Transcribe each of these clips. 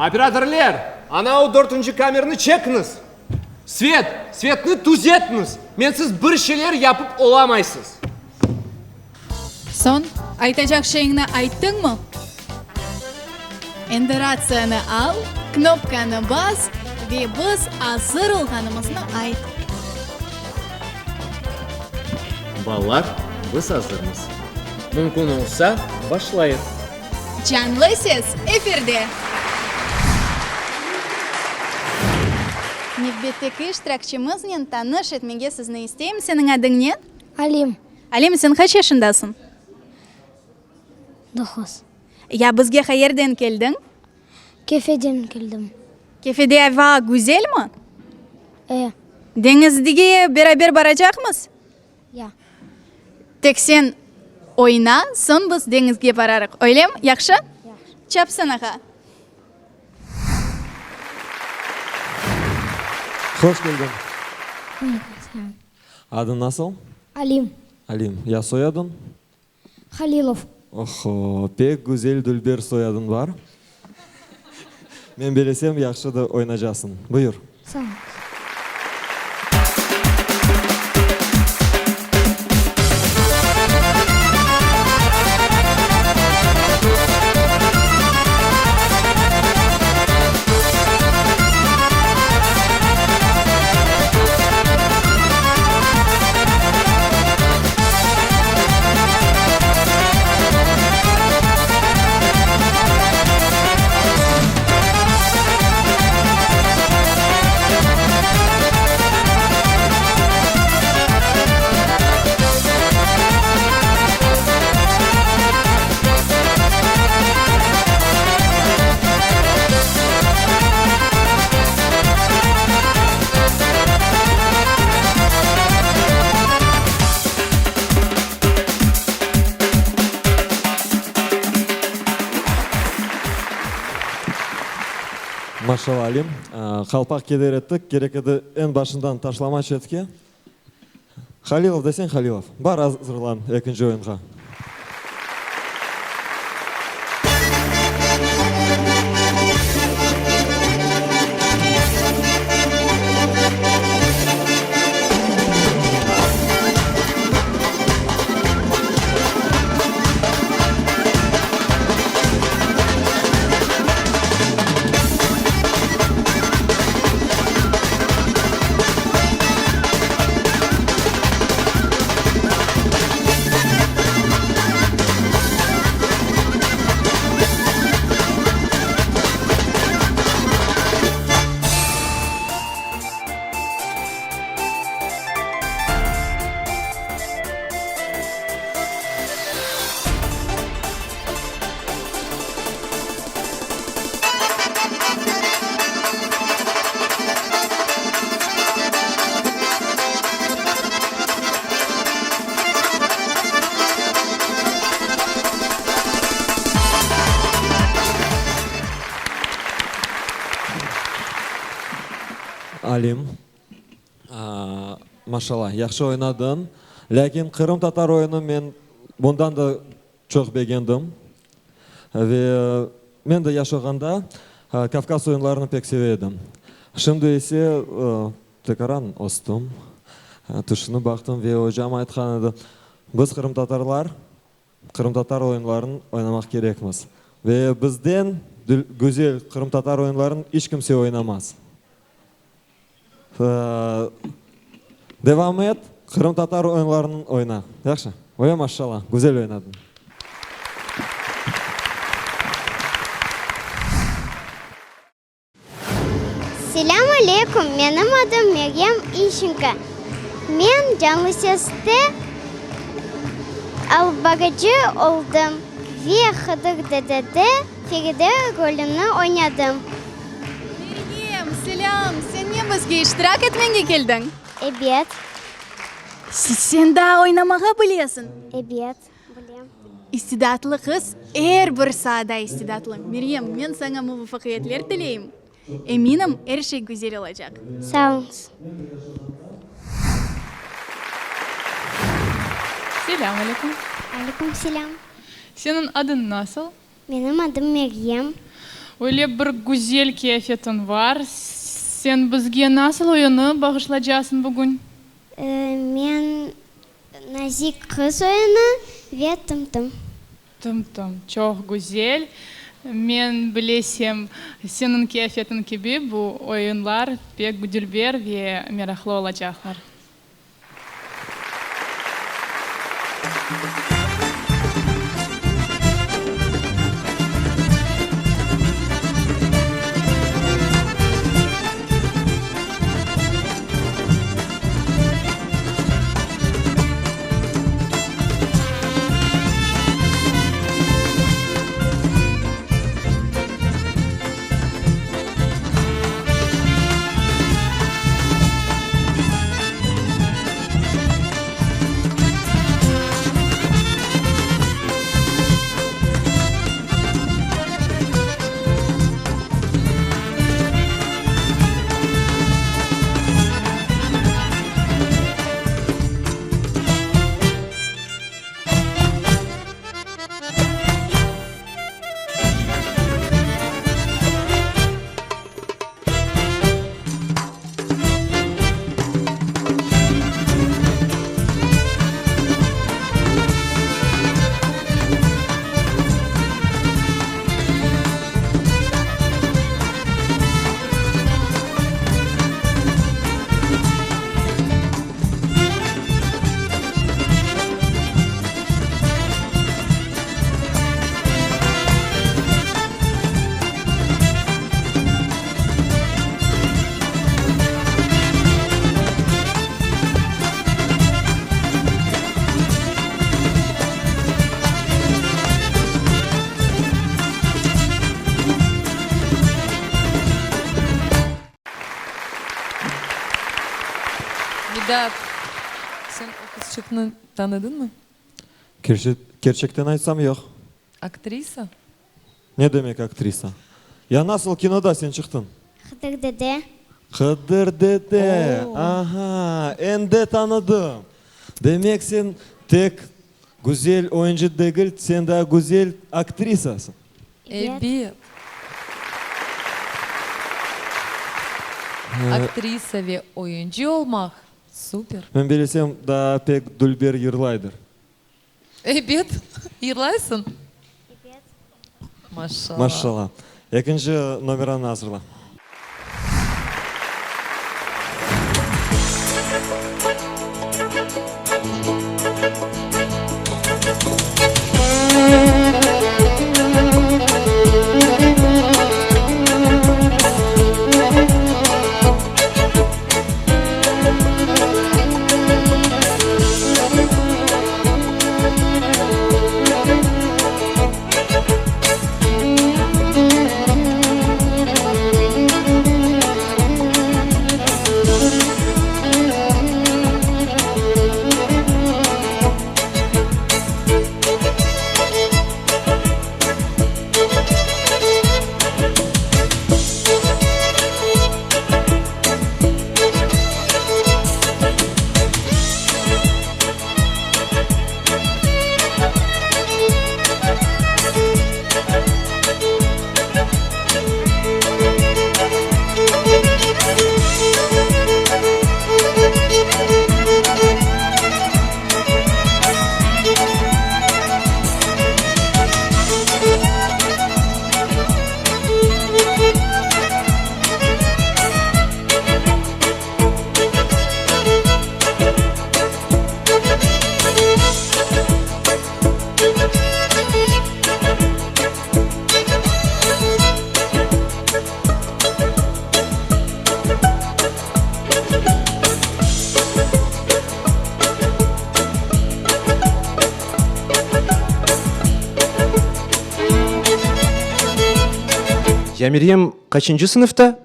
Operatorler, ana o dörtünci kamerni çekiñiz! Svet, svetni tüzetiñiz! Mensiz bir şeyler yapıp olamaysız! Soñ, aytacaq şeyiñni ayttıñmı? Endi ratsiyanı al, knopkanı bas ve biz azır olğanımıznı ayt. Balalar, biz azırmız. Mümkün olsa, başlayıq. Canlı ses efirde! Nevbetteki iştirakçimiznen tanış etmege sizni isteyim. Seniñ adıñ ne? Alim. Alim, sen qaç yaşındasıñ? Doquz. Ya bizge qayerden keldiñ? Kefeden keldim. Kefede ava güzelmi? E. Deñizge beraber baracaqmız? Ya. Tek sen oyna, soñ biz deñizge bararıq, öylemi? Yahşı? Yahşı. Çapsın ağa. Hoş keldiñ. Selâm. Adıñ nasıl? Alim. Alim. Ya soyadıñ? Halilov. Oho, pek güzel dülber soyadıñ bar. Men belesem, yahşı da oynacasıñ. Buyur. Sağ oluñız. Maşallah, Alim. Qalpaq keder ettik, kerek edi eñ başından taşlama çetke. Halilov deseñ Halilov. Bar azırlan ekinci oyunğa. Alim, maşallah, yahşı oynadıñ. Lâkin qırımtatar oyunı men bundan da çoq begendim. Ve men de yaş olğanda Kavkaz oyunlarını pek seve edim. Şimdi ise tekaran östüm, tüşünip baqtım ve ocam aytqan edi, biz qırımtatarlar qırımtatar oyunlarını oynamaq kerekmiz. Ve bizden güzel qırımtatar oyunlarını iç kimse oynamaz. Devam et, qırımtatar oyunlarını oyna. Yahşı? Oya maşallah, güzel oynadıñ. Selâm aleyküm, menim adım Meryem İşenko. Men Canlı Seste alıp barıcı oldım ve Hıdır dedede Feride rolüni oynadım. Meryem, selâm! Sen ne bizge iştirak etmege keldiñ? Ebet. Sen daa oynamağa bilesiñ? Ebet, bilem. İstidatlı qız er bir saada istidatlı. Meryem, men saña muvafaqiyetler tileyim. Eminim, er şey güzel olacaq. Sağ oluñız. Selâm aleyküm. Aleyküm selâm. Seniñ adıñ nasıl? Menim adım Meryem. Öyle bir güzel kiyafetiñ var. Sen bizge nasıl oyunı bağışlacasıñ bugün? Men Nazik qız oyunı ve Tım-tım. Tım-tım, çoq güzel. Men bilesem, seniñ kiyafetiñ kibi bu oyunlar pek dülber ve meraqlı olacaqlar. Midat, sen o qızçıqnı tanıdıñmı? Kerçekten aytsam, yoq. Aktrisa? Ne demek aktrisa? Ya nasıl kinoda sen çıqtıñ? Qıdır dede. Qıdır dede, aha, endi tanıdım. Demek sen tek güzel oyuncı degil, sen daa güzel aktrisasıñ. Ebet. Aktrisa ve oyuncı olmaq, super. Men bilesem, daa pek dülber yırlaydır. Ebet, yırlaysıñ? Ebet. Maşallah. Maşallah. Ekinci nomeranı azırla. Ya Meryem qaçıncı sınıfta?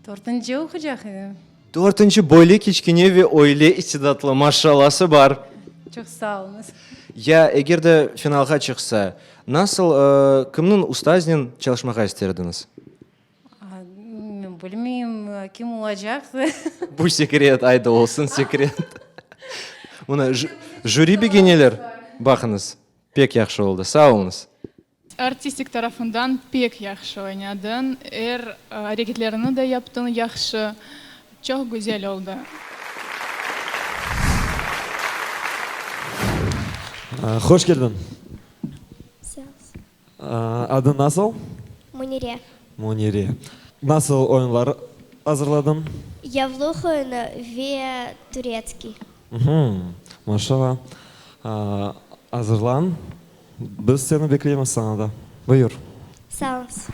Dörtünci oqucaq edim. Dörtünci, böyle kiçkene ve öyle istidatlı, maşallası bar. Çoq sağ oluñız. Ya eger de finalğa çıqsa, nasıl, kimniñ ustaznen çalışmağa ister ediñiz? Men bilmeyim, kim olacaq. Bu sekret, ayda olsun sekret. Mına, jüri begeneler, baqıñız, pek yahşı oldı, sağ oluñız. Artistik tarafından pek yahşı oynadıñ, er areketlerini de yaptıñ yahşı, çoq güzel oldı. Hoş keldiñ. Sağ olsun. Adıñ nasıl? Münire. Münire. Nasıl oyunlar azırladıñ? Yavluq oyunı ve turetskiy. Maşallah. Azırlan. Biz seni bekleymiz sanada. Buyur. Sağ oluñız.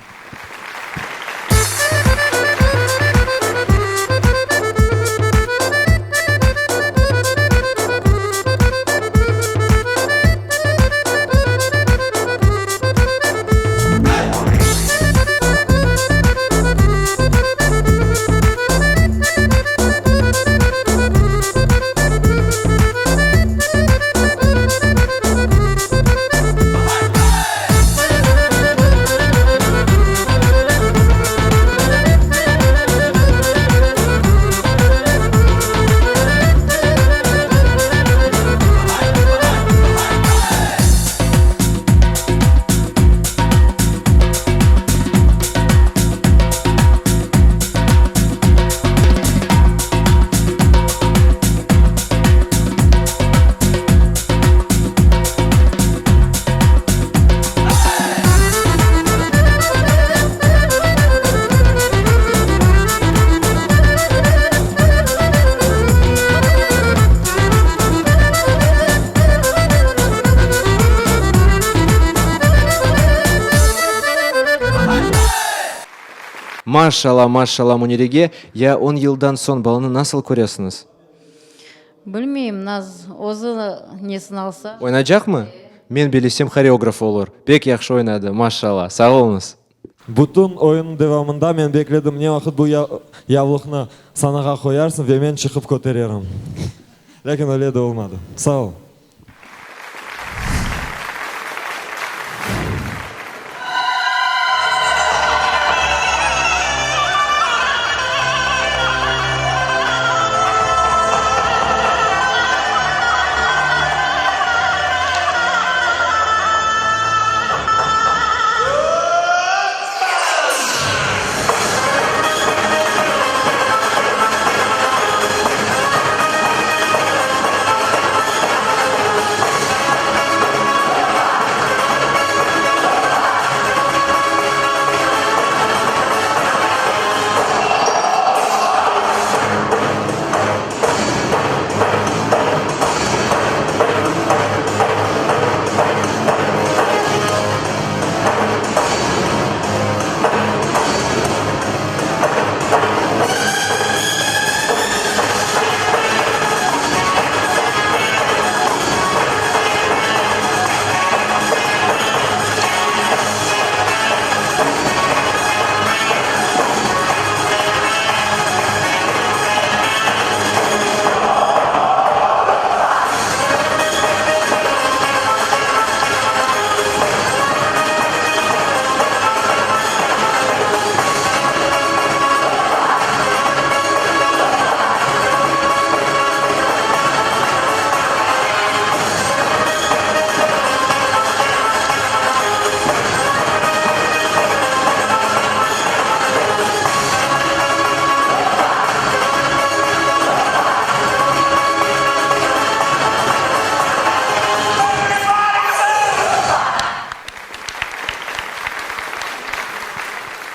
Maşala, maşala Münirege, ya on yıldan soñ balanı nasıl köresiñiz? Bilmeyim, Naz özü nesini alsa. Oynaycaqmı? Men bilesem horeograf olur. Pek yahşı oynadı, maşala. Sağ oluñız. Bütün oyunnıñ devamında men bekledim, ne vaqıt bu yavluqnı sanağa qoyarsıñ ve men çıqıp kötererim. Lâkin öyle de olmadı. Sağ ol.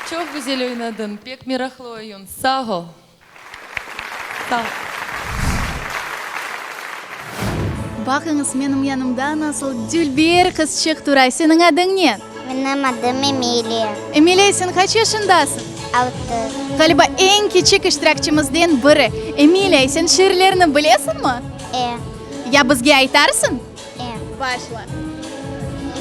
Çoq güzel oynadıñ, pek meraqlı oyun. Sağ ol. Sağ ol. Baqıñız, menim yanımda nasıl dülber qızçıq tura. Seniñ adıñ ne? Menim adım Emiliya. Emiliya, sen qaç yaşındasıñ? Altı. Ğaliba, eñ kiçik iştirakçimizden biri. Emiliya, sen şiirlerni bilesiñmi? E. Ya bizge aytarsıñ? E. Başla.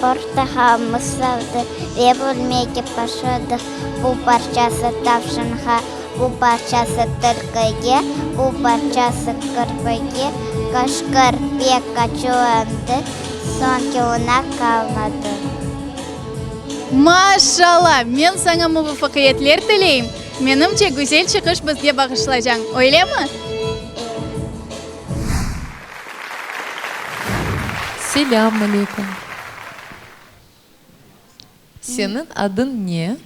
Portaqalımız savdı ve bölmege başladıq. Bu parçası tavşanğa, bu parçası tilkige, bu parçası kirpige. Qaşqır pek açuvlandı, soñki oña qalmadı. Maşallah! Men saña muvafaqiyetler tileyim. Menimce, güzel çıqış bizge bağışlacañ, öylemi? Selâm aleyküm. Seniñ adıñ ne?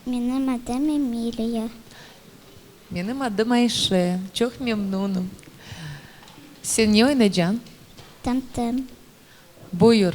Menim adım Emiliya. Menim adım Ayşe. Çoq memnunım. Sen ne oynacañ? Tım-tım. Buyur.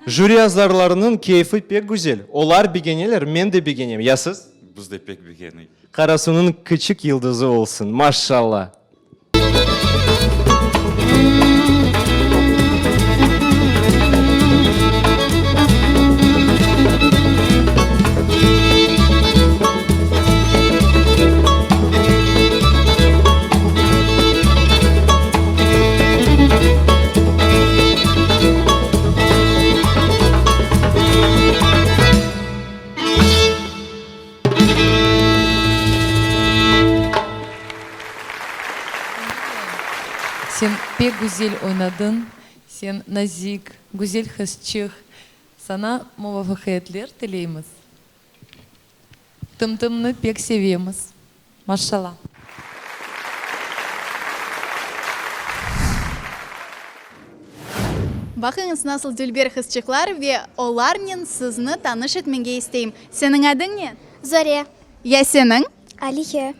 Jüri azlarlarınıñ keyfi pek güzel. Olar begeneler, men de begenem. Ya siz? Biz de pek begenik. Qarasuvnıñ kiçik yıldızı olsun, maşşalla! Sen pek güzel oynadıñ, sen nazik, güzel qızçıq. Saña muvafaqiyetler tileymiz. Tım-tımnı pek sevemiz. Maşşala. Baqıñız, nasıl dülber qızçıqlar ve olarnen sizni tanış etmege isteyim. Seniñ adıñ ne? Zore. Ya seniñ? Aliye.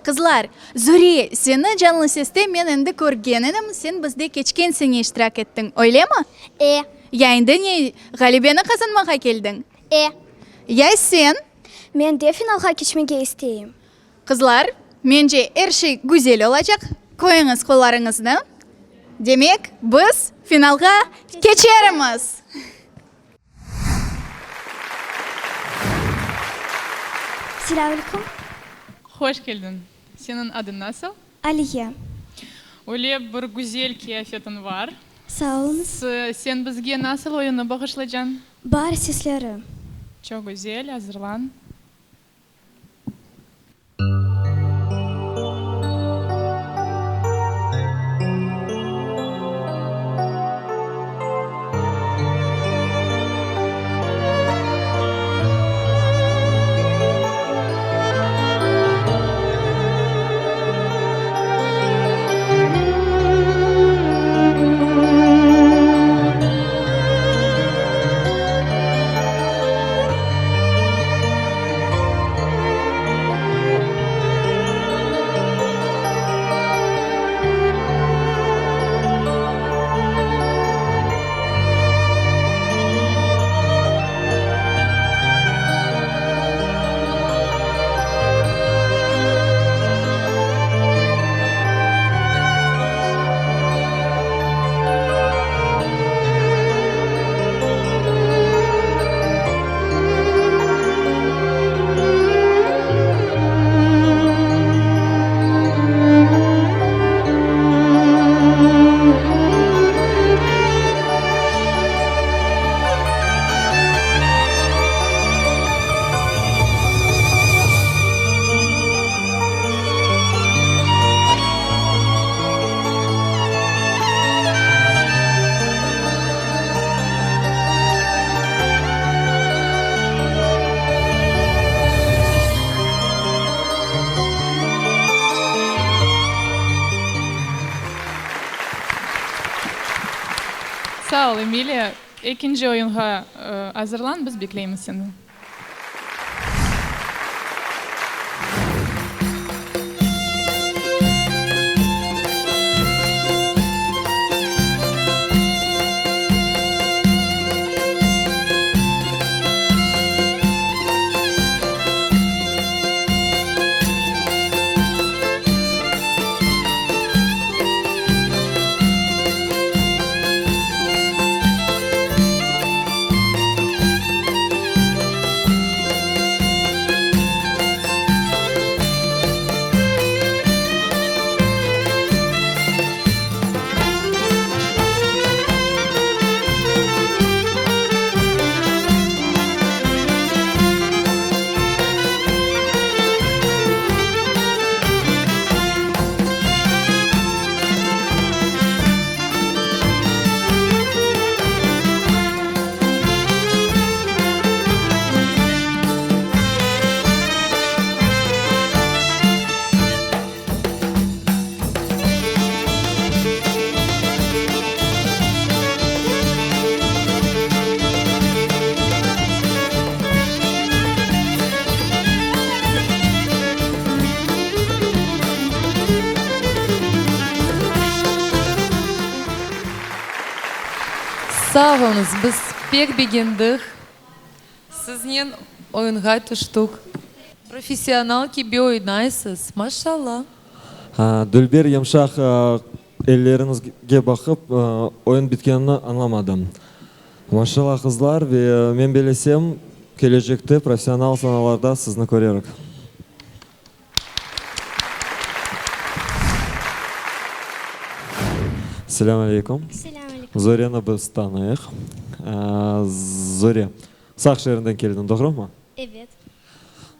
Qızlar, Zore, seni Canlı Seste men endi körgen edim, sen bizde keçken sene iştirak ettiñ, öylemi? E. Ya endi ne, ğalebeni qazanmağa keldiñ? E. Ya sen? Men de finalğa keçmege isteyim. Qızlar, mence, er şey güzel olacaq. Qoyıñız qollarıñıznı. Demek, biz finalğa keçermiz! Selâmaleyküm. Hoş keldiñ. Seniñ adıñ nasıl? Aliye. Öyle bir güzel qıyafetiñ var. Sağ oluñız. Sen bizge nasıl oyunnı bağışlaycañ? Baar sesleri. Çoq güzel, azırlan. Sağ ol, Emiliya. Ekinci oyunğa azırlan, biz bekleymiz seni. Sağ oluñız, biz pek begendik. Siznen oyunğa tüştük. Professional kibi oynaysız, maşallah. Dülber yımşaq elleriñizge baqıp, oyun bitkenini añlamadım. Maşallah, qızlar, ve men belesem, kelecekte professional sanalarda sizni körerik. Selâm aleyküm. Selâm aleyküm. Zoreni biz tanıyıq. Zore, Saq şeerinden keldiñ, doğrumı? Evet.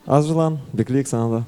Azırlan, bekleyik saña da.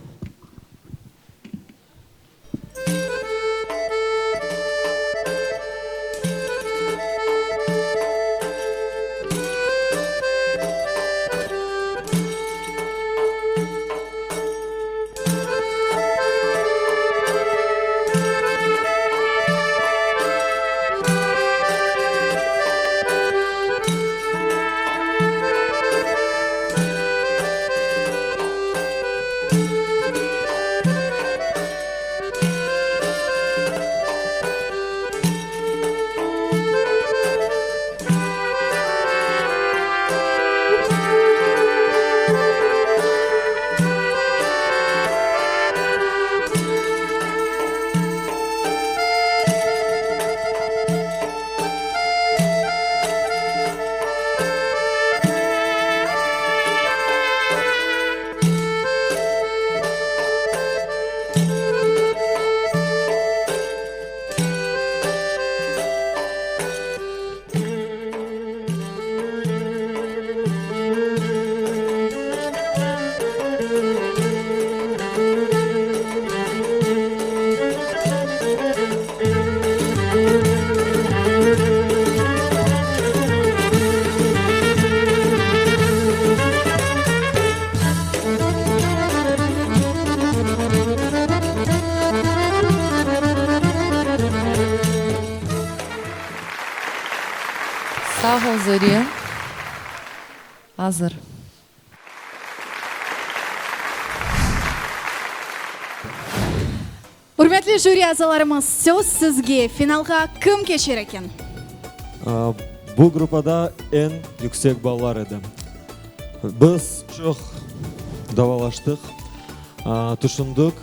Sağ ol, Zore. Azır. Ürmetli jüri azalarımız, söz sizge, finalğa kim keçer eken? Bu gruppada eñ yüksek ballar edi. Biz çoq davalaştıq, tüşündik.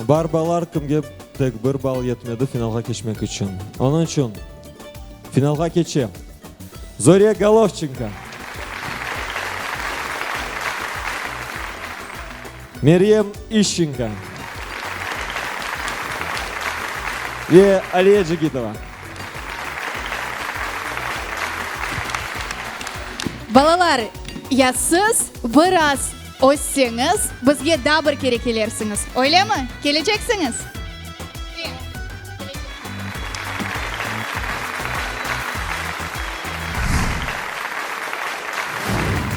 Bar ballar kimge tek bir bal yetmedi finalğa keçmek içün. Onıñ içün finalğa keçe Zoriya Golovçenko, Meryem İşçenko ve Aliye Cigitova. Balalar, ya siz biraz össeñiz, bizge daa bir kere kelersiñiz, öylemi? Keleceksiñiz?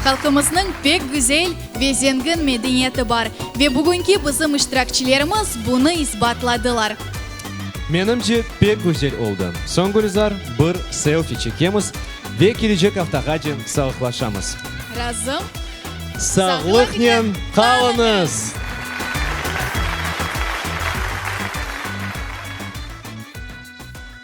Halqımıznıñ pek güzel ve zengin medeniyeti bar ve bugünki bizim iştirakçilerimiz bunı isbatladılar. Menimce, pek güzel oldı. Soñ, Gülizar, bir selfi çekemiz ve kelecek aftağace sağlıqlaşamız. Razım. Sağlıqnen qalıñız!